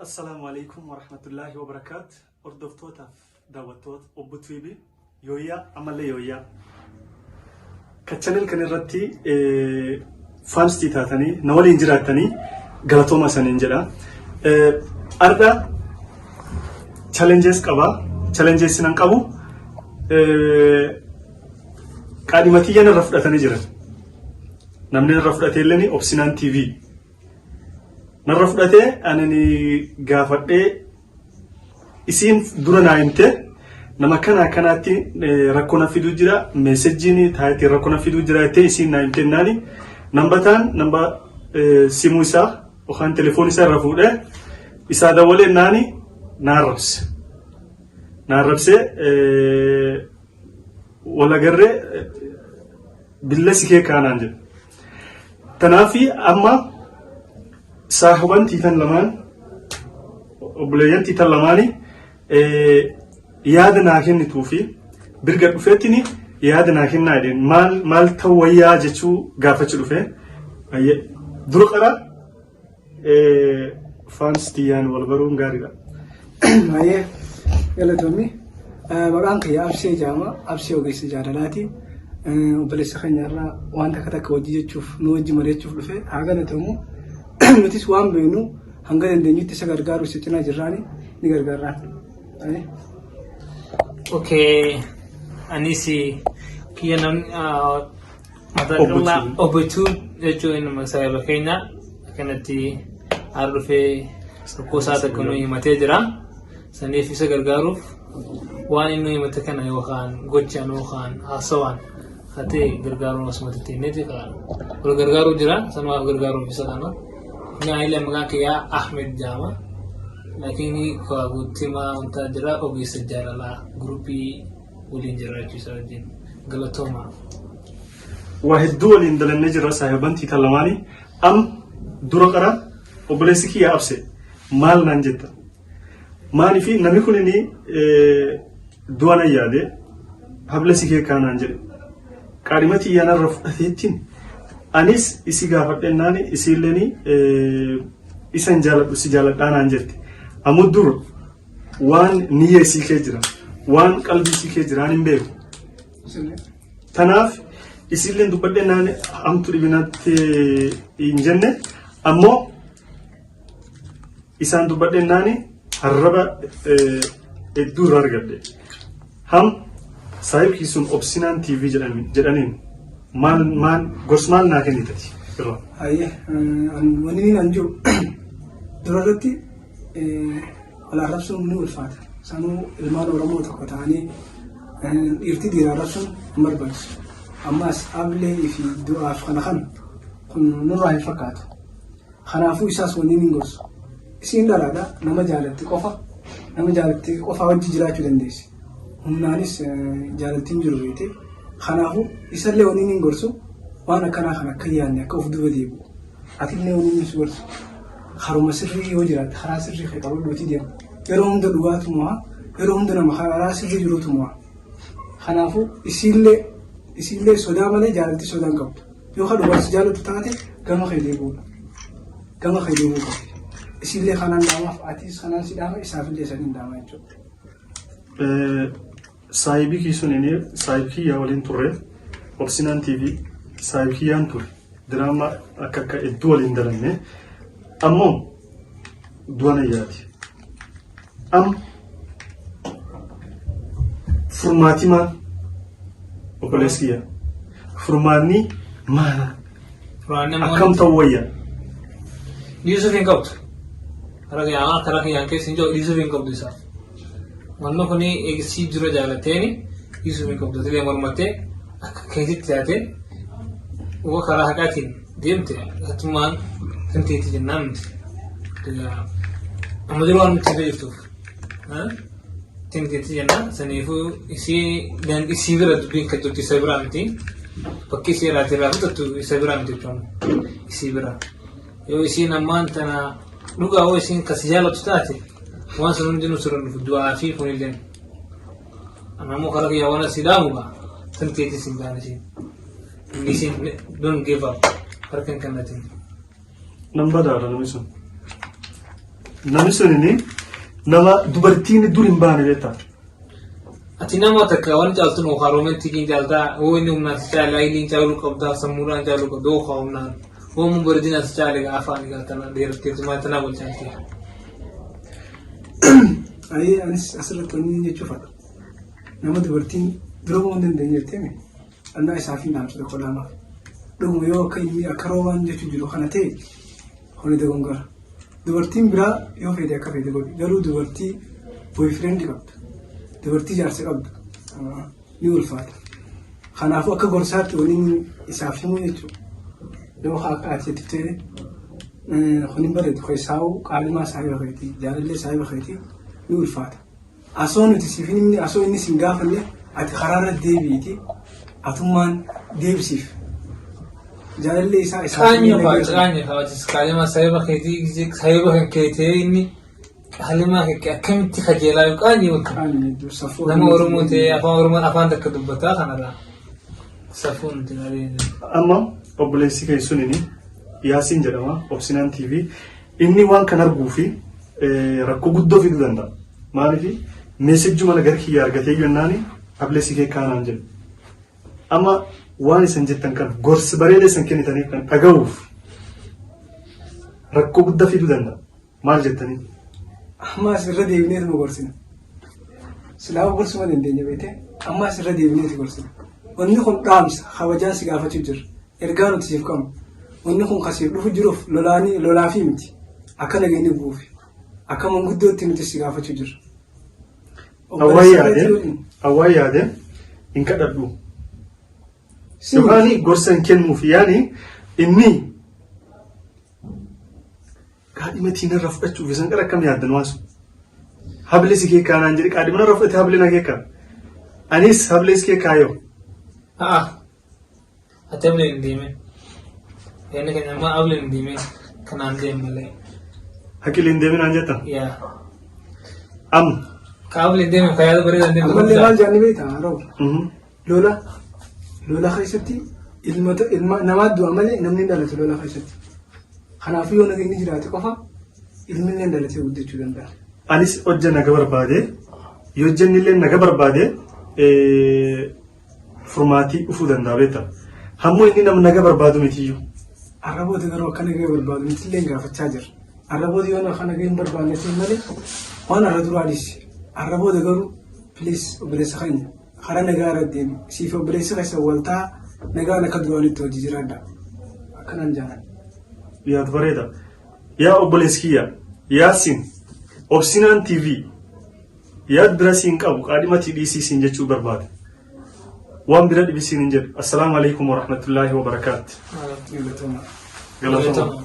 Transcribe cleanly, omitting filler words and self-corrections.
Assalaamu alaikum warahmatullaahi wabarakaatu. Hordoftootaaf daawwattoota Obbo Tuibi yooyyaa ammallee yooyyaa. Ka channel kan irratti faanstii taatanii na waliin jiraattanii galatooma saniin jedha. Har'a challenges qaba. Challenges nan qabu. Qaadhima kiyya narra fudhatanii jiran. Namni narra fudhatee illee Obsinaan TV. Narra fudhatee anani gaafadhee isiin dura naa himte nama kana akkanaatti rakkoo na fiduu jira meesejjiin taayitiin rakkoo na fiduu jira jettee isiin naa himte naani nambataan namba simuu isaa yookaan telefoon isaa irra fuudhee isaa dawwalee naani naa arrabse. Naa arrabsee wal agarree billa si kee kaanaan jedhe. Tanaafi amma saahiban tiitan lamaan obboleeyyan tiitan lamaani yaada naa kennituu fi birga dhufeettini yaada naa kennaa jedheen maal maal ta'u wayyaa jechuu gaafachuu dhufe. Dura qara Fans tiyyaan wal baruun gaariidha. Baay'ee galatoomi. Maqaan kiyya Absee jedhama. Absee ogeessa jaalalaati. Obboleessa keenya irraa waan takka takka hojii jechuuf nu wajji mari'achuuf dhufe haa galatoomu. Nutis waan beeknu hanga dandeenyutti isa gargaaru isa cinaa jirraani ni gargaarraan. Okay, anis kiyya namni Mata Obbo jechuun inni saahiba keenya akkanatti har'a dhufee rakkoo isaa takka nu himatee jira. Saniif isa gargaaruuf waan inni nu himate kana yookaan gochaan yookaan haasawaan haa ta'e gargaaruun asumatti teenyeeti wal gargaaruu jira. Sanumaaf gargaaruuf isa kana. Inni illee maqaan kiyyaa Ahmed jedhama. Laakiin guutummaa wanta jira ogeessa jaalalaa guruppii waliin jiraachuu isaa wajjin galatoomaa. Waa hedduu waliin dalannee jirra saahiban tiitan lamaanii am dura qara obboleessi kiyya abse maal naan jetta maaliif namni kun inni du'a nan yaade habla si kee kaanaan jedhe qaadhima tiyyaa narra fudhateettiin anis isi gaafadhennaan isiilleen isan jaaladhu si jaaladhaa naan jette ammoo dur waan niyya isii kee jira waan qalbii isii kee jiraan hin beeku. Tanaaf isiilleen dubbadhee naan hamtu dhibinatti hin jenne ammoo isaan dubbadhee naani arraba hedduu irraa argadhe. Ham saayibkii sun Obsinaan TV jedhaniin maal maal gors maal naa kennitati irraa. Hayyee wanni inni an jiru dura irratti wal arrabsuun ni ulfaata. Sanuu ilmaan Oromoo tokko ta'anii dhiirti dhiira arrabsuun hin barbaachisu. Ammas ablee fi du'aaf kana kan kun nurraa hin fakkaatu. Kanaafuu isaas wanni inni gorsu. Isiin dhalaadha nama jaalatti qofa nama jaalatti qofa wajji jiraachuu dandeessi. Humnaanis jaalaltiin jiru beekte. Kanaafuu isallee wanni inni gorsu waan akkanaa kan akka yaadne akka of duuba deebi'u. Atillee wanni inni si gorsu karuma sirrii yoo jiraatte karaa sirrii kee qabadhuutii deemu. Yeroo hunda dhugaatu mo'a. Yeroo hunda nama karaa sirrii jirutu mo'a. Kanaafuu isiillee isiillee sodaa malee jaalalti sodaa hin qabdu. Yoo ka dhugaa si jaalatu taate gama kee deebi'uudha. Gama kee deebi'uu qabdi. Isiillee kanaan dhaamaaf atis kanaan si dhaama isaafillee saniin dhaama jechuudha. Saahibii kii sun inni saahibii kiyyaa waliin turre Obsinaan TV saahibii kiyyaan ture diraama akka akka hedduu waliin dalanne ammoo du'a nayyaati. Am furmaati maal obboleessi kiyya furmaanni maal akkam ta'uu wayya. Dhiisuuf hin qabdu. Karaa kiyyaan karaa kiyyaan keessa hin jiru dhiisuuf hin qabdu isaaf. Wanni kun eegsii dura jaalateeni dhiisuuf hin qabdu. Atilee mormattee akka keetitti taatee yoo karaa haqaatiin deemte atummaan kan teeti jennaan miti. Amma dura waan nuti jirtuuf. Tin teeti jennaan saniifuu isii isii bira dubbiin kan jirtu isa biraa miti. Bakki isii irraa irraa fudhattu isa biraa miti jechuudha. Isii bira. Yoo isiin ammaan tana dhugaa yoo isiin kasi jaallattu taate waan sun hundinuu sirra dhufu du'aa fi kunilleen. Amma immoo karaa kiyyaa waan asii dhaamu gaa tan teetis hin taane isiin. Isiin don't give up harka hin kennatin. Nan badaadha namni sun. Namni sunini nama dubartiin dur hin baane beektaa. Ati nama takka waan caaltu nu romantikiin caaltaa, hoo inni humnaan si caale, ayiliin caaluu qabdaa, sammuudhaan caaluu qabda, hoo kaa humnaan. Hoo mun bareedinaan si caale gaa afaan gaa tana dheeratteetu maa tanaa wal caalti. Ayee, anis asirratti wanni jechuu fadha. Nama dubartiin dura bahuu hin dandeenye jettee dhannaa isaaf hin dhaamsa tokko lamaaf. Dhuguma yoo akka inni akka roobaan jechuu jiru kana ta'e, kuni dogongora. Dubartiin biraa yoo fedhe akka fedhe godhi, garuu dubartii boyfriend qabdu, dubartii jaarsa qabdu ni ulfaata. Kanaafuu akka gorsaatti wanni inni isaaf himu jechuudha. Yoo akka ati jettu ta'e kun hin bareedu, keessaa'u qaalimaa saahiba keetii, jaalallee saahiba keetii ni ulfaata. Asoo nuti siif hin himne, asoo inni sin gaafanne, ati karaarra deebiiti atummaan deebisiif. Jaalallee isaa isaaf Qaanya fa'aa, qaanya fa'aa, kaalima saahiba keetii, saahiba kan kee ta'ee inni kaalimaa kee akkamitti kajeelaa yoo qaanyi bakka. Qaanya hedduu safuu. Nama Oromoo ta'ee afaan Oromoon afaan takka dubbataa kanarraa. Safuun nuti malee. Amma obboleessi kee sunini Yaasiin jedhama, Obsinaan TV. Inni waan kan arguu fi rakkoo guddoo fiduu danda'a. Maaliif message mana gara kiyya argatee jennaani obboleessi kee kaanaan jedhu. Amma waan isin jettan kan gorsi bareeda isin kennitaniif kan dhaga'uuf rakkoo guddaa fiduu danda'a. Maal jettanii? Ammaas irra deebineetuma gorsina. Silaa gorsuma dandeenya beekte, ammaas irra deebineeti gorsina. Wanni kun dhaamsa kabajaan si gaafachuu jirra. Ergaa nuti siif qabnu. Wanni kun kasiif dhufu jiruuf lolaanii lolaafii miti. Akka nageenyi bu'uufi. Akka manguddootti nuti si gaafachuu jirra. Awwaa yaade, awwaa yaade hin kadhadhu. Yookaan gorsa hin kennuuf, yaani inni qaadhima tiinarra fudhachuuf isan qara akkam yaaddan waan sun. Habli si keekaa naan jedhe, qaadhima narra fudhate, habli na keekaa. Anis habli si keekaa yoo. Haa. Ati ablee hin deemin. Yaani keenya ammaa ablee hin deemin kanaan deem malee. Haqili hin deemin naan jettan. Yaa. Amma. Ka ablee hin deemin ka yaada bareedaa hin deemin. Ammallee maal jaanni beektaa rooba? Lola keessatti ilma namaa du'a malee namni hin dhalatu lola keessatti. Kanaafuu yoo nageenyi jiraate qofa ilmi illee dhalatee guddachuu danda'a. Anis hojja naga barbaade, yoo hojjanni illee naga barbaade furmaatii dhufuu danda'a beektaa. Hammoo inni nama naga barbaadu mitiyyuu. Arraboota garuu akka nagaa barbaadu nuti illee gaafachaa jirra. Arraboota yoo akka nagaa hin barbaanne ta'e malee waan arra duraa dhiisi. Arraboota garuu please, obboleessa keenya, karaa nagaa irra deemi. Siif obboleessi keessa waltaa nagaan akka duraanitti hojii jiraadha. Akkanaan jaalladha. Yaad bareeda. Yaa obboleessi kiyya, Yaasin, Obsinaan TV, yaad bira siin qabu qaadhimatii dhiisii siin jechuu barbaada. Waan bira dhibisiin hin jedhu. Assalaamu alaikum warahmatullaahi wabarakaatu. Galatoomaa. Galatoomaa.